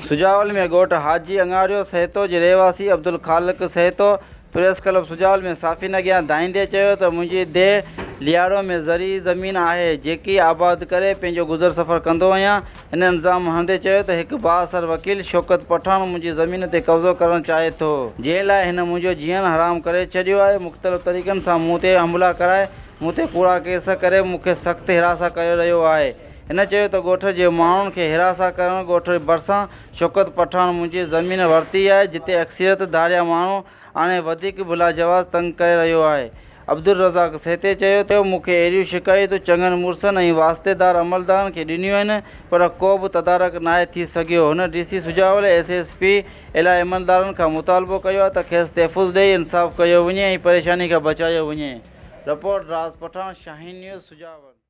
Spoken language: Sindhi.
سجاول ۾ ڳوٺ حاجي اڱاريو سهتو جي رهواسي عبدالخالق سهتو پريس ڪلب سجاول ۾ صحافين اڳيان دانهيندي چيو ته منهنجي ديهه ليارو ۾ زرعي زمين آهي جيڪي آباد ڪري پنهنجو گذر سفر ڪندو آهيان هن الزام هڻندي چيو ته هڪ بااثر وڪيل شوڪت پٺاڻ منهنجي زمين تي قبضو ڪرڻ چاهي ٿو جنهن لاء هن منهنجو جيئڻ حرام ڪري ڇڏيو آهي مختلف طريقن سان مون تي حملا ڪرائي مون تي ڪوڙا ڪيس ڪري مون کي سخت هراسان ڪري رهيو آهي هن چيو ته ڳوٺ جي ماڻهن کي هراسان ڪرڻ ڳوٺ ڀرسان شوڪت پٺاڻ منهنجي زمين ورتي آهي جتي اڪثريت ڌاريا ماڻهو آڻي وڌيڪ بلاجواز تنگ ڪري رهيو آهي. عبدالرزاق سهتي چيو ته مون کي اهڙيون شڪايتون چڱن مڙسن ۽ واسطيدار عملدارن کي ڏنيون آهن پر ڪو به تدارڪ ناهي ٿي سگهيو. هن D C Sujawal, S S P اعليٰ عملدارن کان مطالبو ڪيو آهي ته کيس تحفظ ڏئي انصاف ڪيو وڃي ۽ پريشاني کان بچايو وڃي. رپورٽ، راز پٺاڻ، شاهين نيوز، سجاول.